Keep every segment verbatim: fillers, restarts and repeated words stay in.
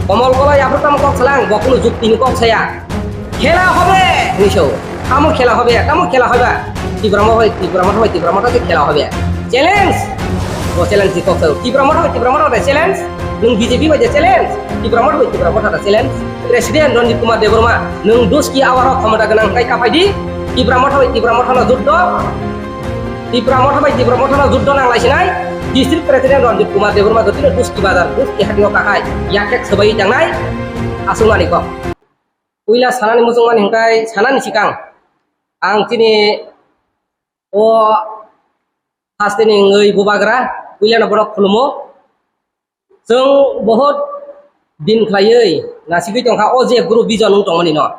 Komol Koloi aphuru tamo kok salang, bo kunu jukti ni kok saya. Khela hobe hinwi sao. Tamo khela hobe, tamo khela hobe. Tipra Motha bai, Tipra Motha bai, Tipra Motha se khela hobe. Challenge. Bo challenge ni kok sao. Tipra Motha bai, Tipra Motha da challenge. Nwng B J P bai da challenge. Tipra Motha bai, Tipra Motha da challenge. President Ranjit Kumar Debbarma, nwng duski awaro khomota gwnang hwnkhe kaphai di. Tipra Motha bai, Tipra Motha no juddo. Tipra Motha bai Tipra Motha no juddo nang lai sinai, District President Ranjit Kumar Debbarma jotino duski bazar, duski hatio kahai, yakhek swbai tangnai, aswk mani kok. Puila sanani muchungmani hwnkhe sanani sikang, ang chini o hasteni wngwi bubagra, puilano bono khulumo. Chwng bohot din khlaiwi nasigwi tongkha o je group vision wng tongmani no.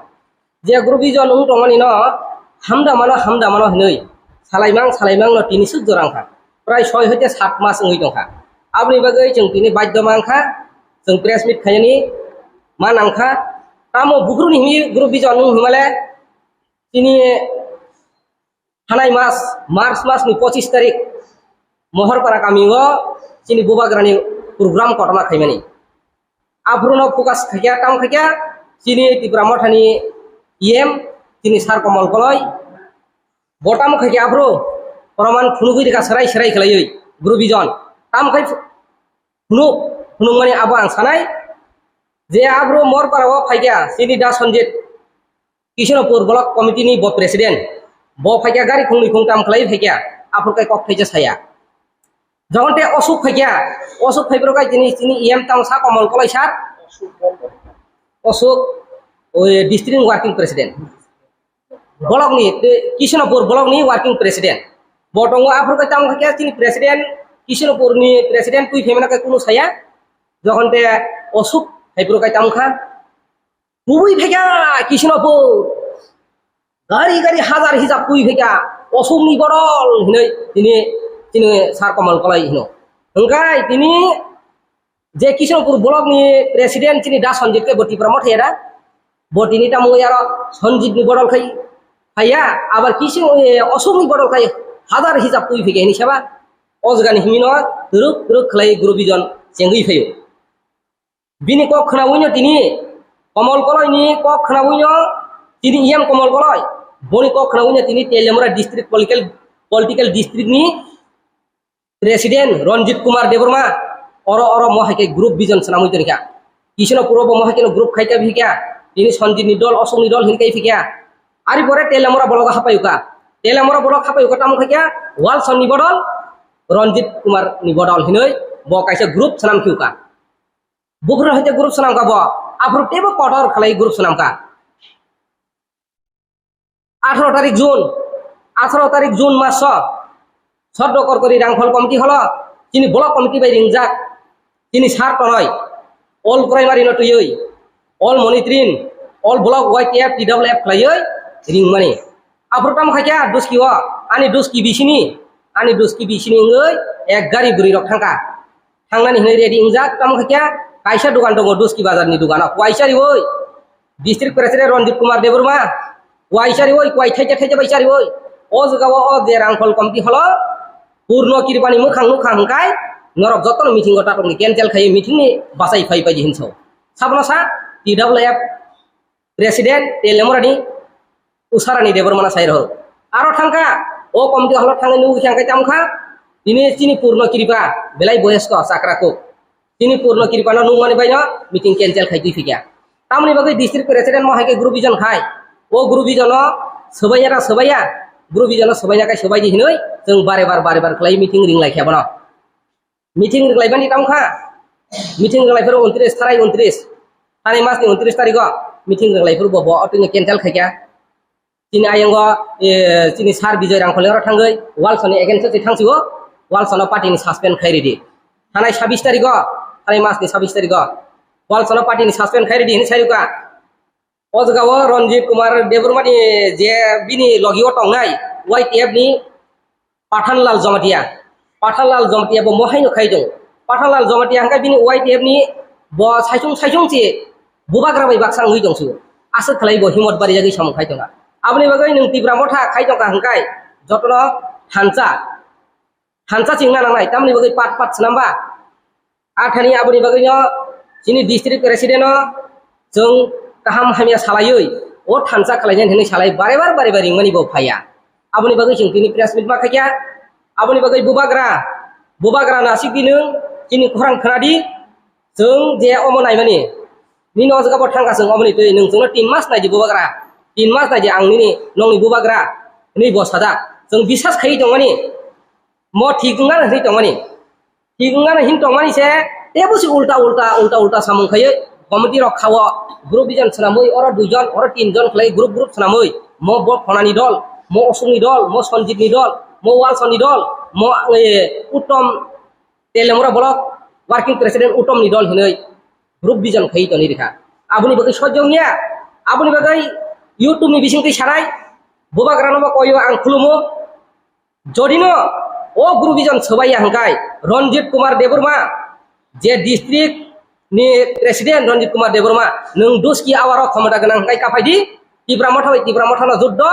Je group vision wng tongmani no hamda mano, hamda mano hinwi salaimang, salaimang no tini swk jora wngkha. Prai soi hoite sat mas wngwi tongkha. Aboni bagwi chwng tini baidho mankha, chwng press meet khainani ma nangkha. Tamo bukruni himi group vision wng himale tini Thanai mas, March mas ni pochis tarik, Mohorpara kami o chini bubagrani program kotorma khaimani. Aphuru no focus khaikya, tam khaikya, chini Tipra Mothani E M, chini Sir Komol Koloi, bo tam khaikya aphuru, proman phunugwi rika serai serai khlaiwi, group vision, tam khai phunuk, phunukmani abo ang sanai, je aphuru Mohorpara o phaikya, chini Da Sanjit, Kishanpur Block Committee ni bo president, bo phaikya gari khungni khungtam khlai phaikya, aphuru kai kok thaisa saya. Jokhon te Osuk phaikya, Osuk phaiphuru kai chini, chini E M tamo sa Komol Koloi sir, Osuk, o, district working president. Block ni, te, Kishanpur block ni working president. Bo tongo aphuru kai tamo khe chini president, Kishanpur ni president twi phaimana kai kunu saya. Jokhon te Osuk phaiphuru kai tamo kha. Kubui phaikya Kishanpur. Gari gari hazar hijab kubui phaikya. Osukni bodol hinwi tini, tini Sir Komol Koloi hino. Hwnkhe tini je Kishanpur block ni president chini Da Sanjit khe bo Tipra Motha era. Bo tini tamo yaro Sanjit ni bodol khai phaiya. Abar Kishan, eh, Osukni bodol khai hazar hijab kubui phaikya hini seba. O jagani himino ruk ruk khlai group vision chengwi phaio. Bini kok khnawi no tini Komol Koloi ni kok khnawi no tini E M Komol Koloi. Boni kok khnawi no tini Teliamura district political, political district ni president Ranjit Kumar Debbarma oro oro mo hai khe group vision swnamwi tongkha. Kishanpur o bo mo hai khe no group khai kha bihikha. Tini Sanjit ni dol, Osok ni dol hin kai phikha. Ari pore Teliamura block hapai ukha. Teliamura block hapai ukha tamo khai kha Walson ni bodol Ranjit Kumar ni bodol hinoi bo kaisa group swnam khi ukha. Bukrok hai group swnam kha bo, aphuru teibo kotor khlai group swnam kha. Atharo tarik June, atharo tarik June maso, Soddo Korkori Rangkhol Committee holo, chini block committee bai ringjak, chini sir tonoi, all primary no twiwi, all monitoring, all block Y T F, T W F khlaiwi ringmani. Aphuru tamo khaikha duski o, ani duski bisini, ani duski bisini wngwi ek gari bwrwi rok thangkha. Thangnani hinwi ready wngjak, tamo khaikha kaisa dogan tongo duski bazar ni dogano, kuai chariwi. District President Ranjit Kumar Debbarma, kuai chariwi, kuai thaija thaija bai chariwi. O jaga o, o je Rangkhol Committee holo, Purno Kirpani mwkhang nukha hwnkhe, norok jotono meeting o tatokni cancel khai meeting ni bachai phai pai hinso. Sabono sa T W F President Teliamurani Usharani Debbarmano sai rw. Aro thangkha, o committee holo thangwi nugwi khe ang khe tamo kha, tini chini Purno Kripa belai boyosko chakra kuk. Chini Purno Kripano nukmani baino meeting cancel khai twi phikha. Tamoni bagwi district president mo hai khe group vision khai. O group vision o swbaiya na swbaiya, group vision o swbaina khai swbai di hinwi chwng bare bar bare bar khlai meeting ring lai kha bono. Meeting rwlaibani tamo kha, meeting rwlaiphuru untris, tharai untris, tharai masni untris tarigo meeting rwlaiphuru bo, bo otwino cancel khaikha. Chini ayango, eh, chini sir Bijoy Rangkholi oro thangwi Walsoni against o thangsigo, Walsono party ni suspend khai ridi. Thanai sabis tarigo, thanai masni sabis tarigo Walsono party ni suspend khai ridi hinwi sai rwkha. O jaga o Ranjit Kumar Debbarma ni je bini logi o tongnai Y T F ni Pathanlal Jamatia. Pathanlal Jamatia bo mohaino khai tongo. Pathanlal Jamatia hwnkhe bini Y T F ni bo saichung saichung se bubagra bai baksa wngwi tongsigo. Aswk khlai bo himot bari jagwi samung khai tonga. Aboni bagwi nwng Tipra Motha khai tongkha hwnkhe jotono thansa, thansa chingna nangnai. Tamoni bagwi pat pat swnamba. A thani aboni bagwino Chini district president no chwng kaham hamya salaiwi, o thansa khlainani hinwi salai bare bar bare bar ringmani bo phaiya. Aboni bagwi chwng tini press meet ma khaikha. Aboni bagwi bubagra, bubagra nasik di nwng, chini khorang khna di. Chwng je omo naimani, nini o jaga bo thangkha chwng omoni twi, nwng chwngno tin mas nai di bubagra, tin mas nai di ang nini nongni bubagra hinwi bo sajak. Chwng bisas khaiwi tongmani, mo thik wngna hinwi tongmani. Thik wngna hin tongmani se, tebo se ulta ulta, ulta ulta samung khaiwi committee rok khao, group dijon swnamwi, oro duijon, oro tinjon khlai group group swnamwi, mo bo Khonani dol, mo Osukni dol, mo Sanjibni dol, mo Walsoni dol, mo, eh, Uttom Telemura block working president Uttomni dol hinwi group dijon khaiwi toni rikha. Aboni bagwi sojong ya, aboni bagwi YouTube ni bisingtwi sanai, bubagrano bo koyo ang khulumo. Jodino o group dijon swbaiya hwnkhe Ranjit Kumar Debbarma, je district ni president Ranjit Kumar Debbarma, nwng duski awaro khomota gwnang hwnkhe kaphai di, Tipra Motha bai Tipra Mothano juddo,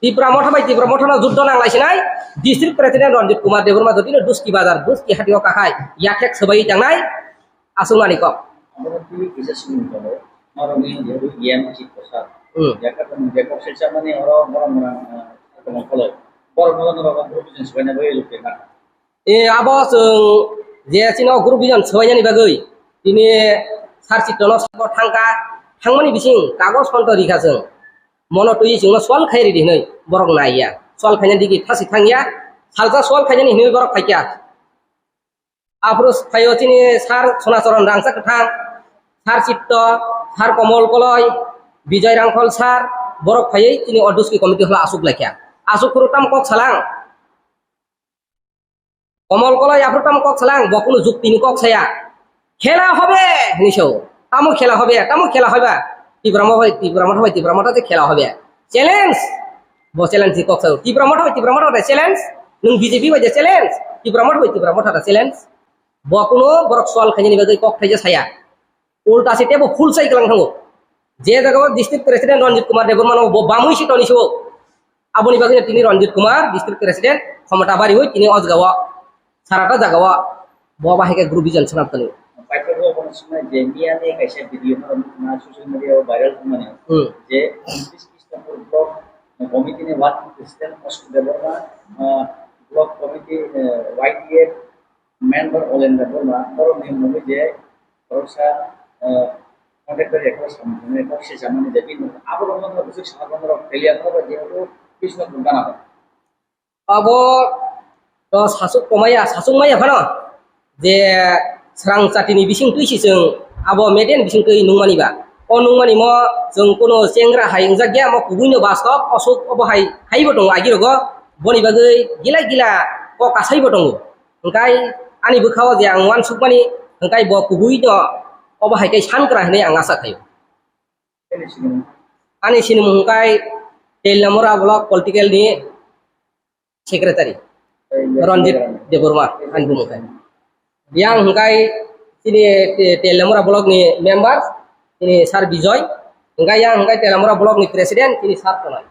Tipra Motha bai Tipra Mothano juddo nanglai sinai, district president Ranjit Kumar Debbarma jodino duski bazar, duski hatio kakhai, yathek swbaiwi tangnai, aswk manwi kok. Abo twi kisa swngmung tongo, norokni jehetu E M chief kwchak, hmm, yakha tongmung je kok se chamani oro borok mwnang, ah, tongmung kholoi. Borok no norok group dijon swbaina bagwi lukhe na. E, abo chwng je chini o group dijon swbainani bagwi tini Sir Chitto no sabo thangkha, thangmani bising kagoj phonto rikha chwng. Mono twi chwngno sol khai ridi hinwi borok naiya. Sol khaina digi thasi thangya. Salsa sol khainani hinwi borok phaikya. Aphuru phaio chini Sir Sonacharan Rangchak Kwthang, Sir Chitto, Sir Komol Koloi, Bijoy Rangkhol sir, borok phaiwi chini o duski committee holo aswk laikha. Aswk phuru tamo kok salang. Komol Koloi aphuru tamo kok salang, bo kunu juktini kok saya. Khela hobe hinwi sao. Tamo khela hobe, tamo khela hoiba. Tipra Motha bai, Tipra Motha bai, Tipra Motha se khela hobe. Challenge. Bo challenge ni kok sao. Tipra Motha bai, Tipra Motha bai challenge. Nwng B J P bai je challenge. Tipra Motha bai, Tipra Motha da challenge. Bo kuno borok sol khainani bagwi kok thaija saya. Ulta se tebo full sai kalang thango. Je jaga o district president Ranjit Kumar Debbarma no bo bamwi si toni so. Aboni bagwi tini Ranjit Kumar district president khomota bariwi tini o jaga o sarata jaga o bo bahai khe group dijon swnam toni. Paithakgo obono swngna je miyani kaisa video no na social media o viral wngmani. Hmm. Je East Krishnapur block committee ni working president Ashok Debbarma, ah, block committee, eh, Y D F member Olendra Burma, borokni mungwi je khoroksa, eh, contractor ekro samani, ekro se samani je bini abo rokno no bwswk saha bono rok failure no ba jehetu Krishnapur gana. Abo to sasuk komaya, sasuk maya phano je srang chatini bising twi si chwng abo median bising twi nungmani ba. O nungmani mo chwng kuno chengra hai wngjak ya, mo kubui no bastob, osuk obo hai, haibo tongo agi rogo, boni bagwi gila gila kok kasaibo tongo. Hwnkhe ani bwkhao je ang uansukmani, hwnkhe bo kubui no obo hai khe sankra hinwi ang asa khaio. Ani sinimung hwnkhe Teliamura block political ni secretary Ranjit Debbarma ani bumung khe. Yang hwnkhe chini Te-, Teliamura block ni member chini Sir Bijoy, hwnkhe yang hwnkhe Teliamura block ni president chini Sir Tonai.